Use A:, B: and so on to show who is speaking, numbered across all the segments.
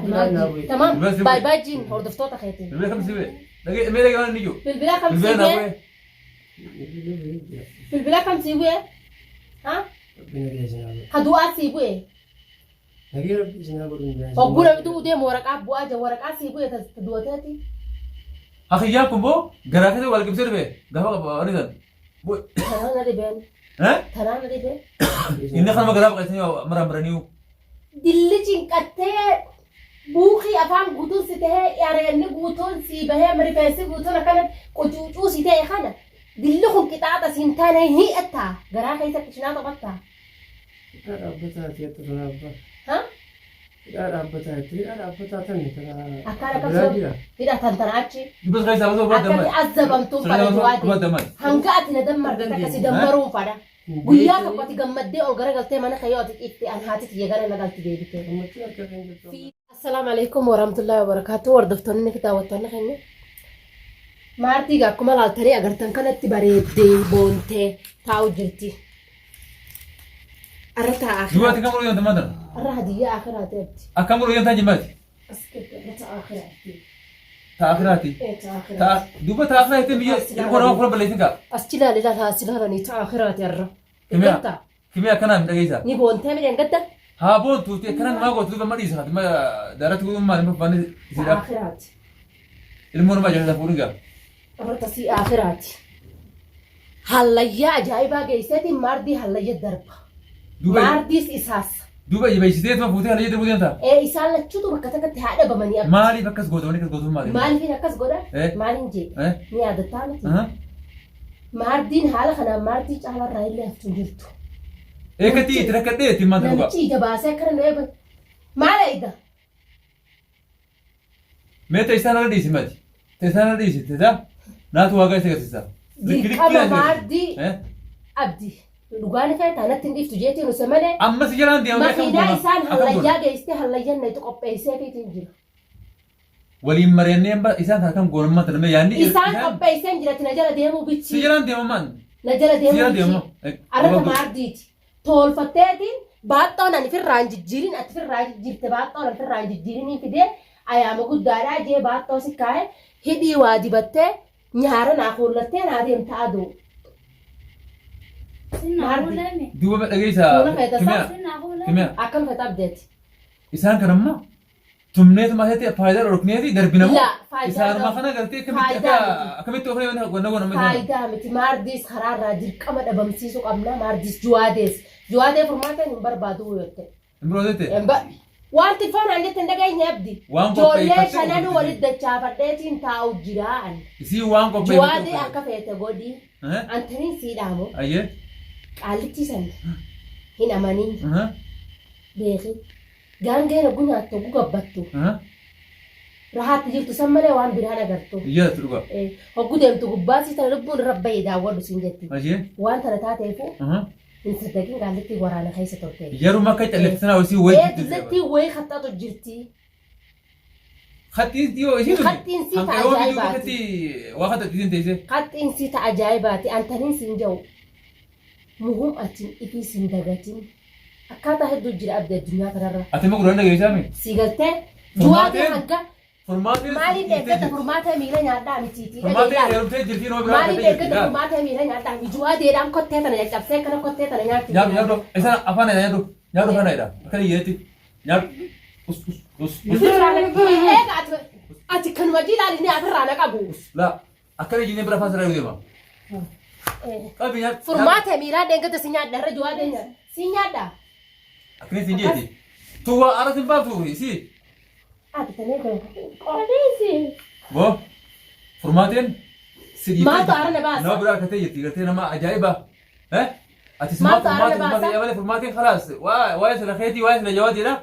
A: Bilbilaa naa bu'e.
B: Tamaam.
C: Bilbila si bu'e.
B: Baay baay jiin hordoftoota keetiin.
C: Bilbila kam si bu'e? Dhagee mee dhagee waan inni jiru.
B: Bilbila kam si
C: Bilbila naa
B: bu'e?
C: bu'e.
A: Bilbilli bu'ee jira.
B: Bilbila kam si bu'e? Ha?
A: Rabbi nagaya isin haa godhu.
B: Ka du'aa si bu'e?
A: Nagaya Rabbi isin haa godhu hin jaan.
B: Hogguu namni du'uu deemu waraqaa bu'aa jira. Waraqaa si bu'e ta du'ateeti.
C: Akiyyaan kun boo garaa keessa wal qibsee dhufe gaafa qabu waan isan. Bu'e.
B: Tanaa na dhibeen.
C: Eh?
B: Tanaa na dhibee.
C: Inni kanuma garaa baqaysanii maraan baraniiyu.
B: Dilli cinqattee buuqii afaan guutuun si tahee areenni guutuun si bahee rifeensi guutuun akkana qucuucuu si ta'e kana dilli kun qixaaxa siin taane hin hi'attaa garaa keessa qishinaa taphattaa.
A: Hidhaa dhaabbataa ati akka tana abbaa.
B: Ha?
A: Hidhaa dhaabbataa itti hidhaa dhaabbataa tani tana
B: Akkaan akka
A: biraa jira.
B: hidha tan tana achi.
C: Dubbas keessaa osoo barbaadde
B: Akkati azzabamtuun fadha
C: Barbaadde
B: juwaate.
C: maali?
B: Hanga ati na dammarte takka si dammaruun fadha. Guyyaa tokko ati gammaddee ol garagaltee mana kee yoo ati ciifte an haati tiyya gara na galti deebitee.
A: Gammachuun harka kan jirtu.
B: Assalaamu alaikum warahmatullahi wabarakatuh. Hordoftoonni fi daawwattoonni keenya. Maartii egaa akkuma laaltanii agartan kanatti bareeddee boontee taa'u jirti. Arra taa'aa
C: Duba ati kam godhu yoonta maanta?
B: Arra hadiyyaa akiraati abdi.
C: Akkam godhu yoonta jimmaati?
B: As gadi arra taa'aa akiraati.
C: Ta akiraati.
B: Ee taa'aa
C: Ta
B: akiraati.
C: duba ta akiraa jettee biyya ilmoo nama fuula balleessin kaa.
B: As chilaali laata as ilaalanii taa'aa akiraati arra.
C: Kimiyaa
B: Gadda.
C: kimiyaa akkanaa hin dhageessaa.
B: Ni boontee midhaan gadda.
C: Haa boontuuti akkana namaa gootu duba madhiisa haa dhimma daaratti guutummaa dhimma faanii
B: Taa'aa
C: isiidhaaf.
B: akiraati.
C: Ilmoo namaa jaalata fuudhin gaa.
B: Arra tasii akiraati. Hallayyaa ajaa'ibaa geesseetiin maardii hallayya darba.
C: Duuba
B: Maardiis isaas.
C: duuba ija beeksisee fuutee hallayya darbuu deemta.
B: Ee isaan lachuutu bakka takkatti haa dhabamanii abdi.
C: Maaliif akkas goota wanni akkas gootu maali?
B: Maaliifin akkas godha?
C: Eh?
B: Maaliin jee?
C: Eh?
B: Ni yaadataa miti.
C: Aha.
B: Maardiin haala kanaan maardii caalarraa illee haftu hin jirtu.
C: Eekkatti itti rakkadhee ittiin maanta dhugaa.
B: Namichi ija baasee akkana nu eeba. Maal eegda?
C: Mee teessaan irra dhiisi mati. Teessaan irra dhiisi teessaa. Naatu waagaa isa agarsiisa.
B: Dirqama maardii abdi. Dhugaan ifee taanatti hin dhiiftu jeetiin use malee.
C: Amma si jalaan deema akkam
B: Makiinaa
C: goona?
B: isaan
C: Akkam goona?
B: hallayyaa geessitee hallayyan na itti qopheessee fiitiin jira.
C: Waliin mari'annee amma isaan kana akkam goona maanta namni yaadni
B: Isaan qopheesseen jira na jala deemuu
C: si
B: bichi.
C: jalaan deema maan.
B: Na jala
C: Si
B: deemuu
C: jalaan
B: bichi.
C: deema.
B: Arrata maardiiti. Toolfatteetiin baaxxoon ani firraa hin jijjiirin ati firraa jijjiirte baaxxoon ani firraa hin jijjiirinii fidee ayaama guddaadhaa jee baaxxoo si kaa'e hidhii waa dibattee nyaara naa kuullattee naa deemta aduu. Maardi.
C: Duuba dhageessa.
B: Fuula feeta
C: Kimiyaa. Kimiyaa.
B: Akkam feeta abdeeti.
C: Isaan kana ammoo tumneetuma asitti faayidaa dhorkneeti darbina moo
B: Laa, faayidaa
C: isaanuma
B: qabu.
C: kana gartee akkamitti
B: Faayidaa
C: akka
B: miti.
C: akkamitti ofirra wanna goona amma isaan.
B: Faayidaa miti. Maardiis karaarraa dirqama dhabamsiisuu qabna. Maardiis juwaadees. Juwaadee furmaateen hin barbaadu jette.
C: Hin biroo jette.
B: Hin ba- Waan tifaan aan jette hin dhageenye abdi.
C: Waan
B: Ijoollee
C: qopheeffatte
B: shananuu
C: ofitti.
B: walitti dachaafadheetiin taa'u jira ani.
C: Isii waan qopheeffatte.
B: Juwaadee akka feete godhi.
C: Eh?
B: Antaniin sii dhaamu.
C: Ayyee.
B: Qaallittii san hin amaniin
C: Uh-huh.
B: beeki. Gaangeen oggu nyaattu oggu gabbattu
C: Uh-huh.
B: rahaatti jirtu san malee waan biraan agartu.
C: Iyyaatu dhugaa.
B: Eh, Hoggu deemtu gubbaa sii tana lubbuun irra bahi daawwadhu siin jetti.
C: Ayyee.
B: Waan tana taateefu
C: Uh-huh.
B: hin saddaqin qaallittii waraana keessa turte.
C: Yeruma akka callifte sanaa isii wayii
B: Ee
C: jirti.
B: dullattii wayii haxxatu jirti.
C: Haxxiin dhiyoo isii tuni.
B: Haxxiin sii ta
C: Hanqaroo biduu
B: ajaa'ibaati.
C: bakkatti waa haxxatti isiin teessee.
B: Haxxiin sii ta ajaa'ibaati. Antaniin siin jedhu muhum atin ifii siin dagatin. Akkaataa hedduu jira abdi addunyaa kanarra.
C: Ati immoo gurraan dhageessaa mi?
B: Sii galtee
C: Furmaateen-
B: juwaatee hanga
C: Furmaateen
B: maaliin eeggata furmaatee miila nyaadhaa mitiitii
C: Furmaateen
B: dhageedhaan.
C: heerumtee jirti nama biraa
B: Maaliin
C: argattee
B: eeggata
C: jirti.
B: furmaatee miila nyaadhaa miti juwaadeedhaan kottee tana caccabsee kana kottee tana nyaatti.
C: Nyaadhu nyaadhu isaan afaan nyaadhu nyaadhu afaan dha akka hiyyeetti nyaadhu us us us us
B: Eega ati ati kanuma jilaan inni afirraa na qabu.
C: la akka hiyyeetti bira afaan sirraa deema. Qabi nyaadhu.
B: Furmaatee miilaan eeggata si nyaadha irra juwaadee nyaadha. Si nyaadha.
C: Akkana isin jeeti. Tuwaa ara sin baaftu si.
B: Ati tanee kun qodeesi.
C: Boo furmaateen si dhiiftee
B: Maaltu aara na baasa?
C: Nama biraa argattee jirti gartee nama ajaa'iba. Eh? Ati
B: Maaltu
C: sumaa
B: aara na
C: furmaatee
B: baasa?
C: furmaatee malee furmaateen khalaas waa'ee sila keetii waa'ee sila jawaatiidha.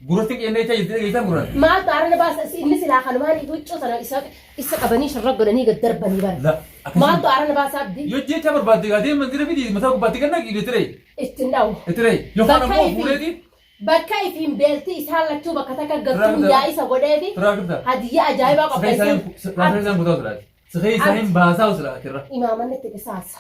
C: Gurratti qeennee jechaa jirti dhageessan gurran.
B: Maaltu aara na baasa? Inni silaa kanumaan huccuu sana isa isa qabanii shirra godhanii gad darbanii bara.
C: La akkasii.
B: Maaltu aara na baasa abdi?
C: Yoo jecha barbaadde gaa deeman dira fidi mataa gubbaatti ganna itti ree.
B: Ittiin dha'u.
C: Itti ree. Yookaan
B: Bakka
C: ammoo
B: ifi-
C: fuudheeti.
B: Bakka ifiin beelti isaan lachuu bakka takka galtuun
C: Tiraafika.
B: yaa'isa godheefi
C: Tiraafika.
B: hadiyyaa ajaa'ibaa
C: Sikhee
B: qopheessee
C: isaan kutaa usilaati. Sikhee isaan baasaa usilaati irra.
B: Imaamanni itti qisaasa.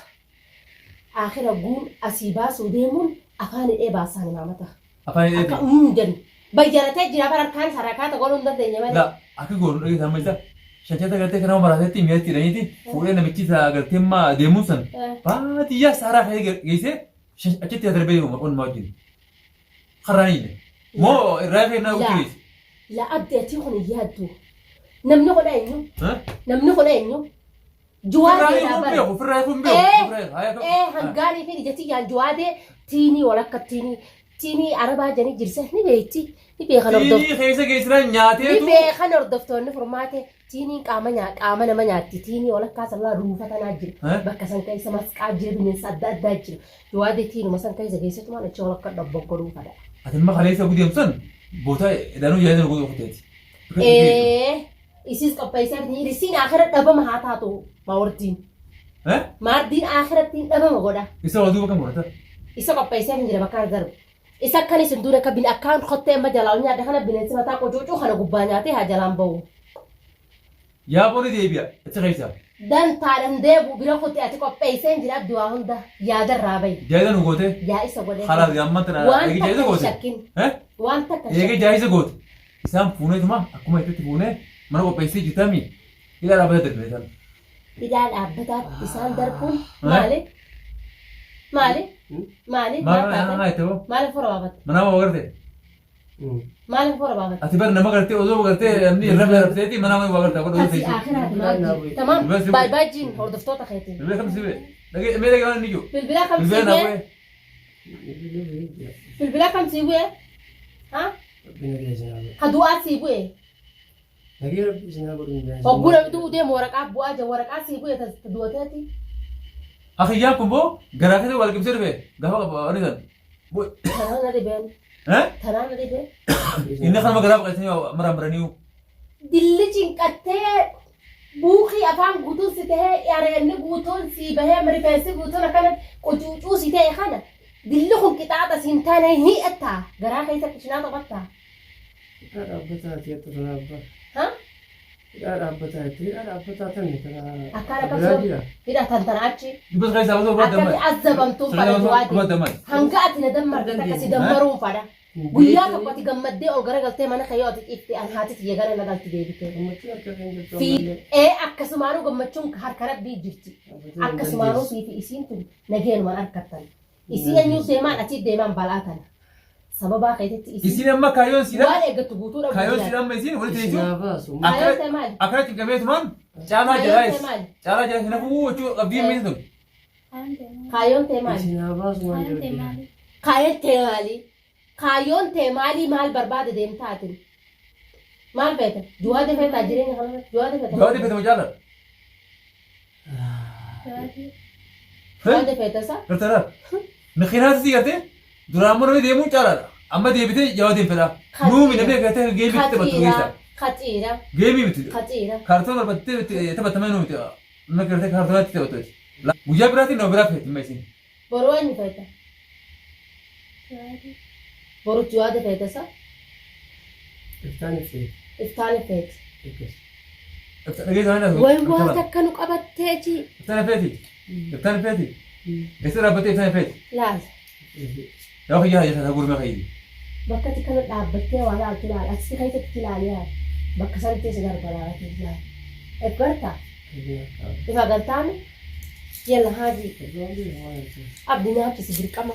B: Aakhira guun asii baasuu deemuun afaan hidhee baasaan imaamata.
C: Afaan
B: Akka
C: hidheeti.
B: jedhu. Bayyanatee jira bara harkaan sarakaata godhuu hin dandeenye malee.
C: La akka goonu dhageessa amma isa shanchata gartee kanama maraatetti mi'atti hidhaniiti fuudhee namichi isa gartee amma deemuun san baadiyyaa saaraa ka'ee geessee achitti darbee deemu qonnuma wajjin. Karraan hiine. Moo irraa kennaa
B: Laa.
C: utuu geesse.
B: La abdi atii kun hin yaaddu. Namni kun eenyu? Namni kun eenyu?
C: Firraa
B: Juwaadee
C: hiikuun
B: bara.
C: beeku firraa hiikuun beeku.
B: Ee,
C: Firraa hiiku. Haa,
B: ee hangaanii fi ija tiyyaan juwaadee tiinii walakka tiinii tiinii arabaa janii jirse ni beekti ni beekan hordoftoonni.
C: Tiinii keessa geessinaan
B: Ni
C: nyaateetu.
B: beekan hordoftoonni furmaate tiiniin qaama nyaa qaama nama nyaatti tiinii walakkaa sallaa ruufa tanaa jira
C: Eh?
B: bakka san keessa masqaa jira bineensa adda addaa jira juwaadee tiinuma san keessa geessetumaan achi walakka dhobboggodhuu fada.
C: Ati imma kaleessa gudeemsan boota danuu yaaduu godhu kuteeti.
B: Ee isiis qopheessee isiin akira dhabama haa taatu maawardiin.
C: Eh?
B: Maardiin akiratti dhabama godha.
C: Isa waa duuba kan godhata.
B: Isa qopheessee hin jira bakka darbu. Isa akkan isin dura akka bin akkaan kottee amma jalaa nyaadha kana bineensi mataa qocuucuu kana gubbaa nyaatee haa jalaan ba'u.
C: Yaaboon ni deebi'a achi keessa.
B: Dantaadhaan deebi'u bira kotte ati qopheessee hin jira abdi waa hunda yaadarraa bahi.
C: Jaayisa nu goote.
B: Yaa isa godhee.
C: Kalaas gaamman tana
B: Waan
C: eegi
B: takka
C: jaayisa
B: hin
C: goote.
B: shakkin.
C: Eh?
B: Waan takka hin
C: Eegi
B: shakkin.
C: jaayisa goote. Isaan fuuneetuma akkuma itti fuunee mana qopheessee jirtami. Hidhaa dhaabbata darbine isaan.
B: Hidhaa dhaabbataa isaan darbuun maali? Maali? Maali?
C: Maal
B: Maal
C: haa
B: taate?
C: itti hoo?
B: Maaliif fura baafatte?
C: Mana nama gartee.
B: Maaliif fura baafatte?
C: Ati bar nama gartee osoo gartee namni irra rafteeti mana nama gartee godhu
B: Kasi
C: teessu.
B: akiraati maal? Tamaam.
C: Bilbila si
B: Baay baay'een hordoftoota keetiin.
C: Bilbila kam si bu'e? Dhagee mee dhagee waan inni jiru.
B: Bilbila kam sii
C: Bilbila naa
B: bu'e?
C: bu'e.
B: Bilbila kam sii bu'e? Ha? Ka du'aa sii bu'e?
A: Nagee rabbi isin haa godhu hin
B: Hogguu namni du'u deemu waraqaa bu'aa jira waraqaa sii bu'e ta du'ateeti.
C: Akiyyaan kun boo garaa keessa wal qibsee dhufe gaafa qabu waan isan. Bu'e.
B: Tanaan na dhibeen.
C: Eh?
B: Tanaan na dhibeen.
C: Inni kanuma garaa baqatanii maraan baraniiru.
B: Dilli cinqattee buukii afaan guutuun si tahee areenni guutuun si bahee rifeensi guutuun akkana qucuucuu si ta'e kana dilli kun qixaaxa siin taane hin hi'attaa garaa keessa qishinaa taphattaa.
A: Hidhaa dhaabbataa ati akka tanaa abbaa.
B: Ha?
A: Hidhaa dhaabbataa itti hidhaa dhaabbataa tani tana
B: Akkaan akka
A: biraa jira.
B: hidha tan tana achi.
C: Dubbas keessaa osoo barbaadde
B: Akkati
C: ammas.
B: azzabamtuun fadha
C: Osoo
B: du'aati.
C: barbaadde ammas.
B: Hanga ati na dammarte takka si dammaruun fadha. Guyyaa tokko ati gammaddee ol garagaltee mana kee yoo ati ciifte an haati tiyya gara na galti deebitee.
A: Gammachuun harka kan jirtu
B: Fi
A: ammallee.
B: ee akkasumaanuu gammachuun harka rabbii jirti. Akkasumaanuu sii fi isiin tun nageenumaan harkattan. Isii eenyuuf deemaan atii deemaan balaa tana. Sababaa keetitti isiin
C: Isiin amma kaayyoon siidha.
B: waan eeggattu guutuu dhabuu
C: Kaayyoon
B: jiraatti.
C: siidha amma isiin walitti
A: Isin
C: jechuun
A: haa baasu.
B: Kaayyoon tee maali?
C: akkana cinqameetumaan caalaa
B: Kaayyoon
C: jalaayis
B: tee maali?
C: caalaa jalaayis hin hafuu jechuu qabdii miiti tun.
B: Kaayyoon tee maali?
A: Isin haa baasu waan jedhu.
B: Kaayyoon tee maali? Kaayyoon tee maali maal barbaada deemtaa ati? Maal feeta? Juwaade feetaa jireenya kanarratti? Juwaade feeta?
C: Gabaatee feetamu jaalladha.
B: Juwaade feeta isa?
C: Gartara. Mikinaati si gartee duraan immoo namni deemuun caalaadha. Amma deebitee jawaatiin fedha. Nuumi namni gartee geemii itti taphattu keessa.
B: Khaxiira.
C: Geemii miti.
B: Khaxiira.
C: Kaartoon barbaadde taphatamee nuumi nama gartee kaartoonaatti taphattu. Guyyaa biraatiin nama biraa feeti amma isin.
B: Boruu eenyu feeta? Boru juwaade feeta isa?
A: Iftaan ibsee.
B: Iftaan feeti.
A: Akkas.
C: Dhageessaa
B: Way waan takka nu qabattee ji.
C: Iftaan feeti. Iftaan feeti. Eessa dhaabbattee iftaan feeti.
B: Laal.
C: Yaa kiyyaa haa haa gurmee kiyyi.
B: Bakka ati kana dhaabbattee waa laaltu laal. Asii keessatti ilaali yaal. Bakka sanatti si garba laalati laal. If gartaa? If agartaami? Yalla haajii. Abdi nyaachisi dirqama.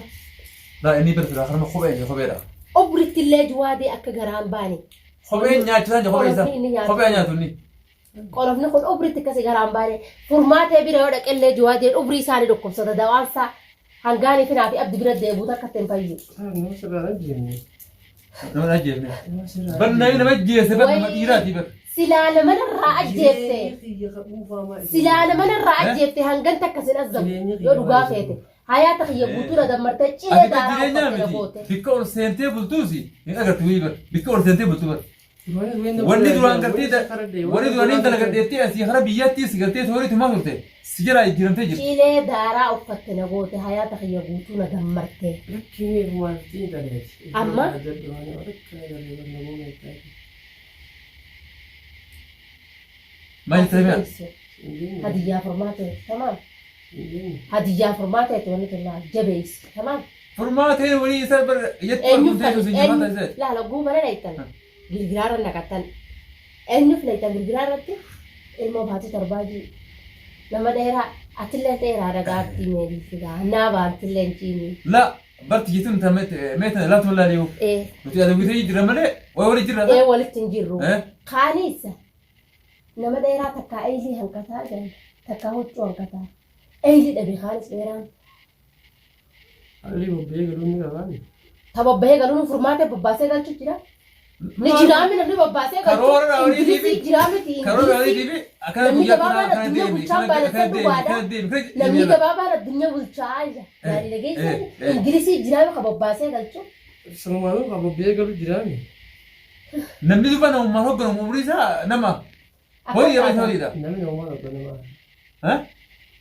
C: Laa inni bira fira harma kophee kopheedha.
B: Obritti illee juwaadee akka garaan baane.
C: Kopheen nyaachisaan jira kophee isaa.
B: Qolofni inni nyaatu.
C: Kophee nyaatu inni.
B: Qolofni kun obritti akkasi garaan baane. Furmaatee bira yoo dhaqellee juwaadeen obrii isaanii dhukkubsata dawaansaa. Hangaanii finaa fi abdi bira deebi'u takka ittiin fayyu.
A: Nama sirraa ajjeefne.
C: Nama ajjeefne.
A: Nama sirraa
C: Bar namni nama ajjeese bar nama dhiiraati bar.
B: Silaa namanarraa ajjeefte. Silaa namanarraa ajjeefte hangan takka sin azzabu yoo dhugaa feete. Hayaata kiyya guutuu na dammartee cilee
C: Ati bar
B: daaraa
C: jireenyaa
B: uffatte na
C: miti.
B: goote.
C: Bikka ol seentee bultuusi hin agartu wayii bar. Bikka ol seentee bultu bar. Wanni duraan gartee wanni duraan intala gadheettee asii hara biyyaattis gartee toorii tumaa turte si jalaa jijjiiramtee jirti.
B: Cilee daaraa uffatte na goote hayaata kiyya guutuu na dammartee. Amma?
C: Maal jettee mi'a?
B: Hadiyyaa furmaateeti tamaam. Hadiyyaa furmaateeti wanni tun laal jabeessi tamaam.
C: Furmaateen walii isa bar jettu
B: Eenyuuf
C: arguun teessu si nyaata isa.
B: Laala guubana dhaytan girgiraarra naqattan. Eenyuuf dhaytan girgiraarratti ilmoo baatii torbaa jiru. Nama dheeraa atillee dheeraa dhagaatti meelisigaa naa baantillee hin ciini.
C: La barti jettuun ta meetan laatu laalii
B: Ee
C: nuti adawwitee jira malee way walii jirra.
B: ee walitti hin jirru.
C: Eh?
B: Kaanis nama dheeraa takkaa eeyilii hanqataa jedhan takkaa huccuu hanqataa. Eeyilii dhabe kaanis dheeraan.
A: Haalli bobba'ee galuu ni qabaani.
B: Ta bobba'ee galuun furmaatee bobbaasee galchu jira. Ni jiraami namni bobbaasee galchu.
C: Karoora raawwatii
B: Ingilizii
C: fi-
B: jiraamiti
C: Karoora
B: ingilizii.
C: raawwatii fi akkana
B: Namni
C: guyyaa
B: gabaabaan
C: akkana
B: addunyaa
C: deemi
B: bulchaan
C: akkana
B: baay'atan
C: deemi
B: dhugaadha.
C: akkana deemi akkana
B: Namni
C: deemi.
B: gabaabaan addunyaa bulchaa jira. Maali dhageessan? Ingilizii jiraami ka bobbaasee galchu.
A: Sanumaanuu kan bobba'ee galu jiraami.
C: Namni dhufa namummaan hoogganamu umrii isaa nama horii yeroo isa horiidha.
A: Namni namumaan hoogganamaa.
C: Eh?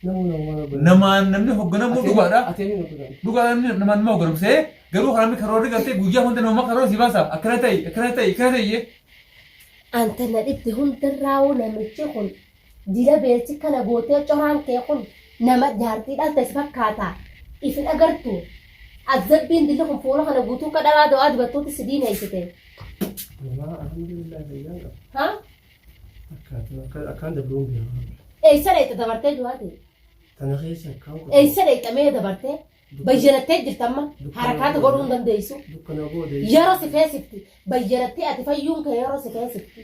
A: Namni namumaan hoogganamaa.
C: Namaan namni hoogganamuu dhugaadha.
A: Ati eenyuun hoogganamu?
C: Dhugaadha namni namaan nama hoogganamu see garuu karaa namni karoorri gartee guyyaa hunda namummaa karoora si baasa akkana ta'i akkana ta'i akkana ta'i.
B: Anta na dhibde hundarraa'uu namichi kun dila beelchi kana gootee coraan kee kun nama jaartii dhalte si fakkaata. Ifin agartu. Azzabbiin dilli kun fuula kana guutuu ka dhalaa do'aa dubartoota si diineessite.
A: Namaa alhamdulillah fayyaan qaba.
B: Ha?
A: Akkaatuma akkaan dabruun beekamu.
B: Eessa dheeyxa dabartee du'aati?
A: Tana keessa akkaan qotu.
B: Eessa dheeyxa mee dabartee? Bayyanattee jirta amma harakaata godhuu hin dandeessu.
A: Dukkana booda.
B: Yeroo si feesifti bayyanattee ati fayyuun kee yeroo si feesifti.